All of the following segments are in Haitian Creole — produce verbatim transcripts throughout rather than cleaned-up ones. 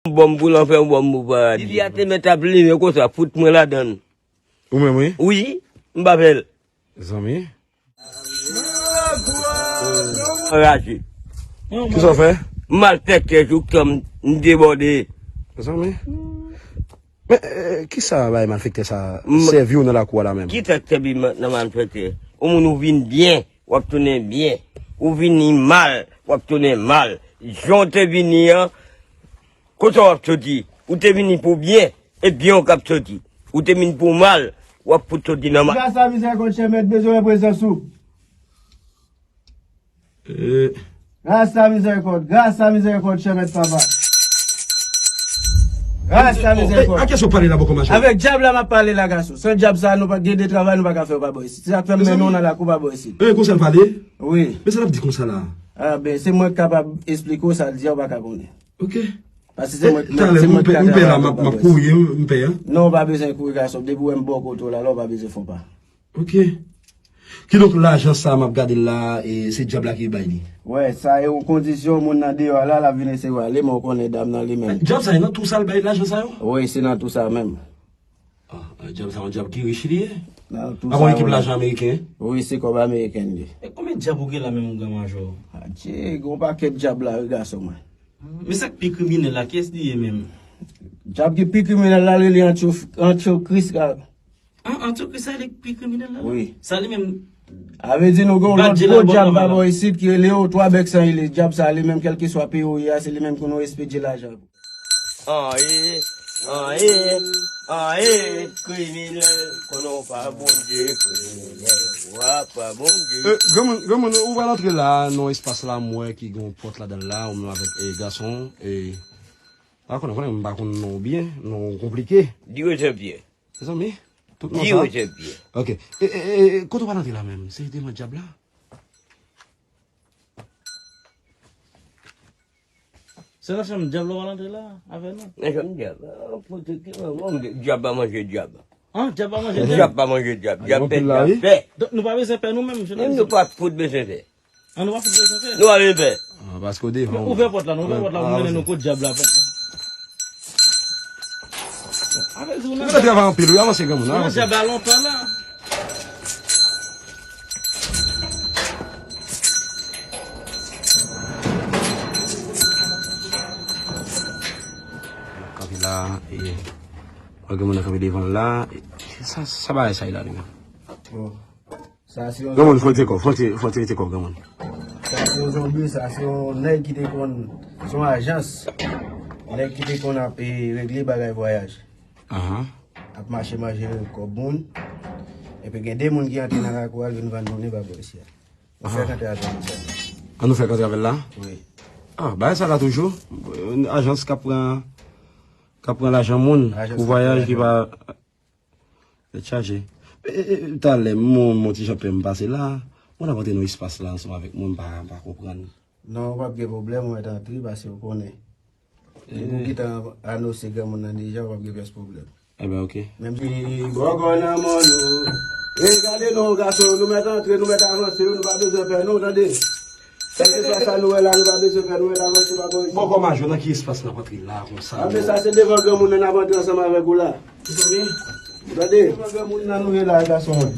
Yon bòm pou lanfè, yon bòm pou paradi. Li a te mèt ap limen konsa, fout mwen ladann. Ou menm, wi? Wi, m pa fè l. Zanmi. Anraje. Kisa w fè? M malfektè jouk tan m debòde. Zanmi. Men, eh, kisa bay malfektè sa sèvi w nan lakou a la menm? Ki tèt sèvi nan malfektè? Yon moun ou vin byen, w ap tounen byen. Ou vini mal, w ap tounen mal. Jan w te vini an, kote w ap soti? Ou te vini pou byen, e byen w k ap soti. Ou te vin pou mal, w ap fout soti nan mal. Gras a mizèrikòd, chè mèt, bezwen wè prezans ou. Eh. Gras a mizèrikòd, gras a mizèrikòd, chè mèt papa. Gras a mizèrikòd. Eh, a kiyès w ap pale la, bòkò mache? Avèk dyab la m ap pale la, gason. San dyab sa, nou pa gen de travay, nou pa ka fè yo pa bò isit. Se sa k fè m mennen w nan lakou pa bò isit. Eh, konsa l pale? Wi. Men sa l ap di konsa la? Ah, ben, se mwen k kapab esplike w sa l di a, ou pa ka konnen. Ok. Paske se mwen, se mwen ki ka travay avèk bagay sa. M pè la, m ap kouri, m pè a. Non, ou pa bezwen kouri, gason. Depi w wè m bò kote w la, la, ou pa bezwen fè w pa. Ok. Kidonk, lajan sa m ap gade l la, e, se dyab la ki bay li. Wè, sa e yon kondisyon, moun nan deyò a la, l ap vin eseye ale, men ou konnen dam nan li menm. Dyab sa e nan tou sa l bay lajan sa yo? Wi, se nan tou sa menm. Ah, ah, dyab sa, yon dyab ki rich li ye? Nan tou sa. A, bon, ekip lajan ameriken? Wi, se kòb ameriken li ye. E konbyen dyab ou gen la menm, gran majò? Adje, gen yon pakèt dyab la, wi, gason mwen. Men sa k pi kriminèl la, kiyès li ye menm? Dyab ki pi kriminèl la, rele Antyo-, Antyokris la. An, Antyokris sa, li pi kriminèl la? Wi. Sa li menm? A vle di nou gen yon lòt gwo dyab pa bò isit ki rele yo, twa bèk san rele. Dyab sa, li menm, kèlkeswa peyi w ye a, se li menm pou nou espedye lajan. Anyen, anyen, anyen, kriminèl, konnen w pa Bondye, kriminèl, w a pa Bondye. Eh, granmoun, granmoun, ou pral antre la, nan espas la, m wè ki gen yon pòt ladan l la, ou menm avèk, eh, gason, eh, pa konnen, konnen, m pa konn non w byen, non w konplike. Di w Jean Pierre. Mezanmi, tout non sa. Di w Jean Pierre. Ok. Eh, eh, eh, kote w pral antre la menm? Se devan dyab la? Se nan chanm dyab la w al antre la avè nou? Nan chanm dyab. Ah, pote ki manman, dyab pa manje dyab. Ah, dyab pa manje dyab? Dyab pa manje dyab. Dyab fè, dyab fè. Donk, nou pa bezwen pè nou menm, jounalis? Nou pa fout bezwen pè. Ah, nou pa fout bezwen pè? Nou pa bezwen pè. Ah, paske w devan. Ouvè pòt la, non, ouvè pòt la, pou mennen nou kot dyab la. Avè di w nan travay anpil, wi, avanse, granmoun, avanse. Dyab la lontan la. Kanpe la, e, wè gen moun nan kanpe devan l la. E, sa, sa bagay sa ye la, li menm? Bon. Sa se yon zonbi. Granmoun, fò l te kò, fò l te, fò l te rete kò, granmoun. Sa se yon zonbi, sa se yon nèg ki te konn, se yon ajans. Nèg ki te konn ap, e, regle bagay vwayaj. Ahan. Ap mache manje kòb moun. Epi gen de moun ki antre nan lakou a, vin vann moun li pa bò isi a. Ou fèk antre avè nou sèlman. An nou fèk antre avè l la? Wi. Ah, bagay sa la toujou. Ajans k ap pran, k ap pran lajan moun pou vwayaj ki pa tèt chaje. E, e, e, talè, m, m, yon ti jan pè m pase la. Mwen ap antre nan espas la ansanm avèk mwen, m pa, m pa konprann. Non, ou p ap gen pwoblèm, ou mèt antre, paske ou konnen. Depi ou gentan anonse granmoun nan deja, ou p ap gen pyès pwoblèm. Ebyen, ok. Menm si bòkò nan mòn nou. E gade non, gason, nou mèt antre, nou mèt avanse, nou pa bezwen pè non, tande. Kèlkeswa sa nou wè la, nou pa bezwen pè, nou mèt avanse pa bò isi. Bòkò majò, nan ki espas n ap antre la, konsa? Antre sa, se devan granmoun nan n ap antre ansanm avèk ou la. Ou tande? Ou tande? Devan granmoun nan nou ye la, gason mwen.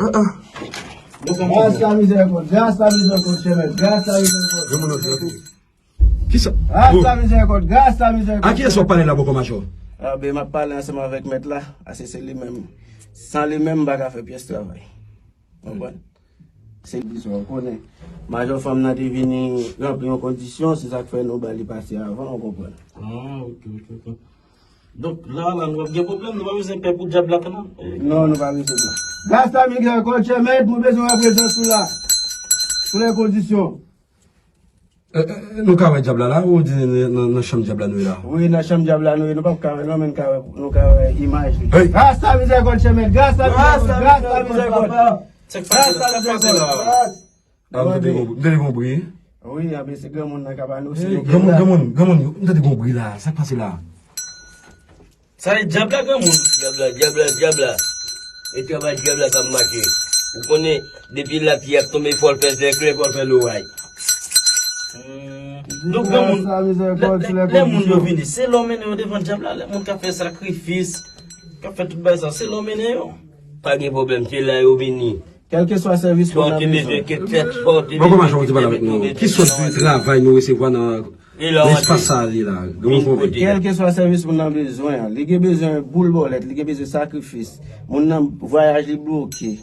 Ah, ah. Gras a mizèrikòd, gras a mizèrikòd, chè mèt, gras a mizèrikòd. Granmoun nan antre. Kisa? Gras a mizèrikòd, gras a mizèrikòd. A kiyès w ap pale la, bòkò majò? Ah, ben, m ap pale ansanm avèk mèt la. Ase se li menm. San li menm, m pa ka fè pyès travay. Konprann? Se li sa, ou konnen. Majò fanm nan te vini ranpli yon kondisyon, se sa k fè nou ba li pase avan, ou konprann. Ah, ok, ok, ok. Donk, la, la, nou p ap gen pwoblèm, nou pa bezwen pè pou dyab la, non? Non, nou pa bezwen pè. Gras a mizèrikòd, chè mèt, mwen bezwen wè prezans ou la. Sou lè kondisyon. Eh, eh, eh, nou ka wè dyab la la, ou di nan, nan, nan chanm dyab la nou ye la? Wi, nan chanm dyab la nou ye, nou p ap ka wè, non, men nou ka wè, nou ka wè imaj li. Hey! Gras a mizèrikòd, chè mèt, gras a mizèrikòd, gras a mizèrikòd. Gras a mizèrikòd. Ah, m tande gon, m tande gon bri. Wi, anben se granmoun nan k ap anonse nou. Granmoun, granmoun, granmoun, m tande gon bri la. Sa k pase la? Sa e dyab la, granmoun. Dyab la, dyab la, dyab la. E travay dyab la k ap mache. Ou konnen, depi lapli ap tonbe, fò l fè zèklè, fò l fè loray. Hmm. Donk, granmoun, lè, lè, lè moun yo vini, se lè w mennen yo devan dyab la, lè moun k ap fè sakrifis, k ap fè tout bagay sa, se lè w mennen yo. Pa gen pwoblèm, se lè yo vini. Kèlkeswa sèvis moun nan bezwen. Bon, kòman jan w te pale avèk nou? Ki sòt de travay nou resevwa nan, nan espas sa a li la? Granmoun konven. Kèlkeswa sèvis moun nan bezwen an, li gen bezwen boul bòlèt, li gen bezwen sakrifis. Moun nan vwayaj li bloke.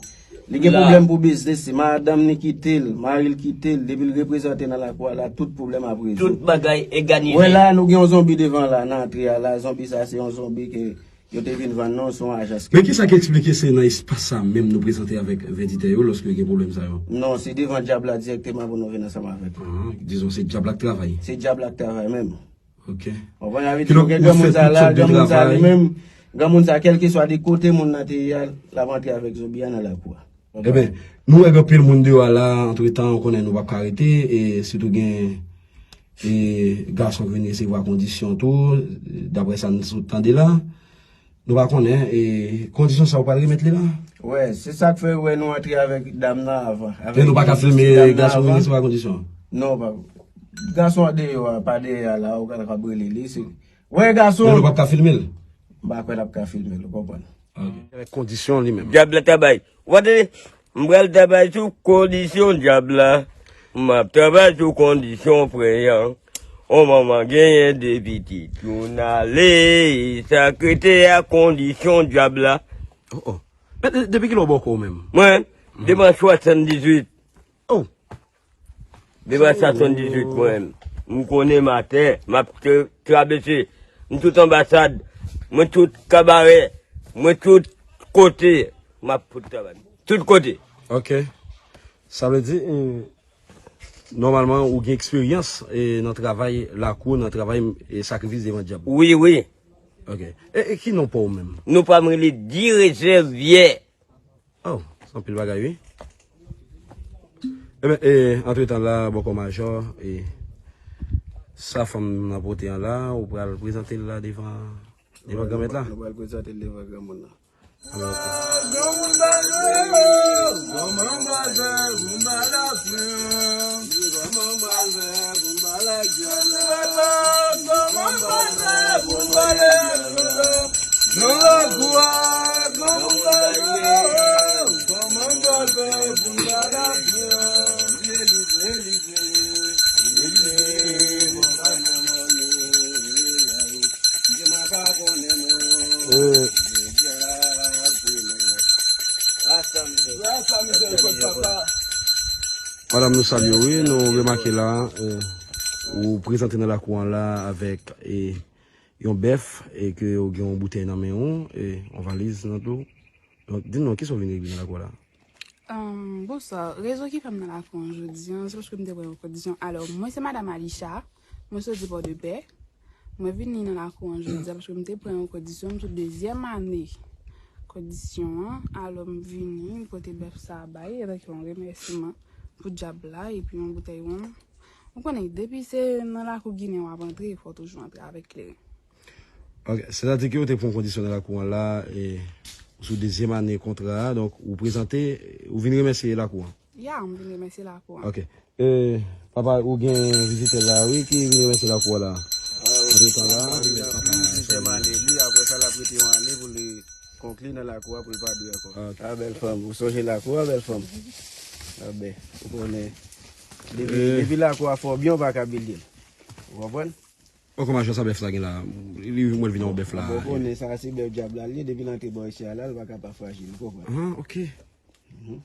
Li gen pwoblèm pou biznis li, madanm li kite l, mari l kite l, depi l reprezante nan lakou a la, tout pwoblèm ap rezoud. Tout bagay òganize. Wè la, nou gen yon zonbi devan la, nan antre a la, zonbi sa se yon zonbi ke yo te vin vann nou, se yon ajans. Men kisa ki eksplike se nan espas sa menm nou prezante avèk venditè yo lòske gen pwoblèm sa yo? Non, se devan dyab la dirèkteman pou nou vin ansanm avèk yo. Ah, dizon se dyab la k travay. Se dyab la k travay menm. Ok. Konprann? Sa vle di nou gen granmoun sa la, granmoun sa li menm, granmoun sa kèlkeswa de kote moun nan te ye a, l ap antre avèk zonbi a nan lakou a. Konprann? Eben, nou wè gen anpil moun deyò a la, antretan, ou konnen nou p ap ka rete, e sitou gen, e, gason ki vin resevwa kondisyon tou, daprè sa n sot tande la. Nou pa konnen, e, kondisyon sa ou pral remèt li la? Wè, se sa k fè wè nou antre avèk dam nan avan. E nou pa ka filme gason ki resevwa kondisyon? Non, pa. Gason an deyò a, pa dèyè a la, ou ka, ka rele li, se. Wè, gason! Men nou p ap ka filme l? M pa kwè n ap ka filme l, ou konprann? Ok. Avèk kondisyon li menm. Dyab la ta bay. W ap tande, m pral travay sou kondisyon dyab la. M ap travay sou kondisyon frè an. On manman genyen de pitit, youn ale, sa k rete a kondisyon dyab la. Oh, oh. Men de-, depi kilè w bòkò w menm? Mwen, depi an swasanndizuit. Oh. Depi an swasanndizuit mwen, m konnen m atè, m ap tra-, travèse. M tout anbasad, mwen tout kabarè, mwen tout kote, m ap fout travay. Tout kote. Ok. Sa vle di, eh, nòmalman, ou gen eksperyans, eh, nan travay lakou, nan travay, eh, sakrifis devan dyab. Wi, wi. Ok. E, e ki non pa w menm? Non pa m rele Direjè Vyè. Oh, se anpil bagay, wi. Eben, e, antretan la, bòkò majò, e, sa fanm nan pote an la, ou pral prezante l la devan, devan granmèt la? Nou pral prezante l devan granmoun nan. Alò, ok. Madanm, nou salye w, wi. Nou remake la, eh, ou prezante nan lakou an la avèk, eh, yon bèf e ke ou gen yon boutèy nan men ou, eh, yon valiz nan tou. Donk, di nou, kisa w vin regle nan lakou a la? Ahn, bonswa. Rezon ki fè m nan lakou an jodi an, se paske m te pran yon kondisyon. Alò, mwen se madanm Alisha, mwen soti Pòdepè. Mwen vini nan lakou an jodi a paske m te pran yon kondisyon, m sou dezyèm ane kondisyon an. Alò, m vini, m pote bèf sa a bay, antanke yon remèsiman pou dyab la, epi yon boutèy wonm. Ou konnen, depi se nan lakou Ginen w ap antre, fò w toujou antre avèk kleren. Ok, sètadi ke ou te pran kondisyon nan lakou an la, e, ou sou dezyèm ane kontra a, donk, ou prezante, ou vin remèsye lakou an. Ya, m vin remèsye lakou an. Ok. E, papa, ou gen vizitè la, wi, ki vin remèsye lakou an la. Antretan la, dezyèm ane li, apre sa, l ap rete yon ane pou li konkli nan lakou a pou l pa dwe ankò. Ok. A, bèl fanm, ou sonje lakou a, bèl fanm. A, bèl, ou konnen. Depi, depi lakou a fè w byen, ou pa ka bliye l. Ou konprann? Bon, kòman jan sa bèf la gen la? Li mwen vin yon bèf la. Bon, konnen sa se bèf dyab la li ye, depi l antre bò isi a la, l pa ka pa frajil, ou konprann? Ah, ok. Mhm.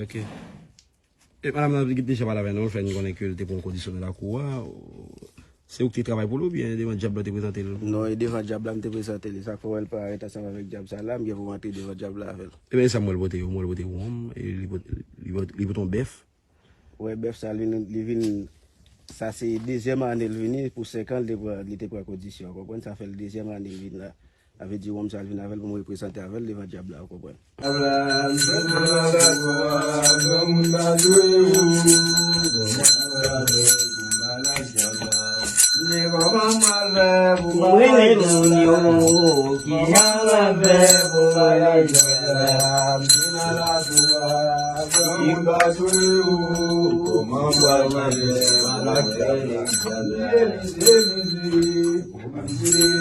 Ok. E madanm nan deja pale avè nou, l fè n konnen ke l te pran yon kondisyon nan lakou a. Se ou ki te travay pou li oubyen devan dyab la te prezante l? Non, e devan dyab la m te prezante li. Sa k fè w wè l parèt ansanm avèk dyab sa la, m gen pou m antre devan dyab la avè l. Ebyen, e sa m wè l pote yo, m wè l pote wonm, e li pote, li pote, li pote yon bèf. Wè, bèf sa, li, li vin, sa se dezyèm ane l vini, pou senk an, li te pran, li te pran kondisyon, w konprann? Sa fè l dezyèm ane l vin la. Sa vle di, wonm sa, l vin avè l pou m reprezante avè l devan dyab la, w konprann? Mwen renmen moun yo ki jan l ap fè pou bagay sa. M vin a la tou a, granmoun pa souri ou, kòman m pral manje, m al achte egzame, se mizik, se mizik.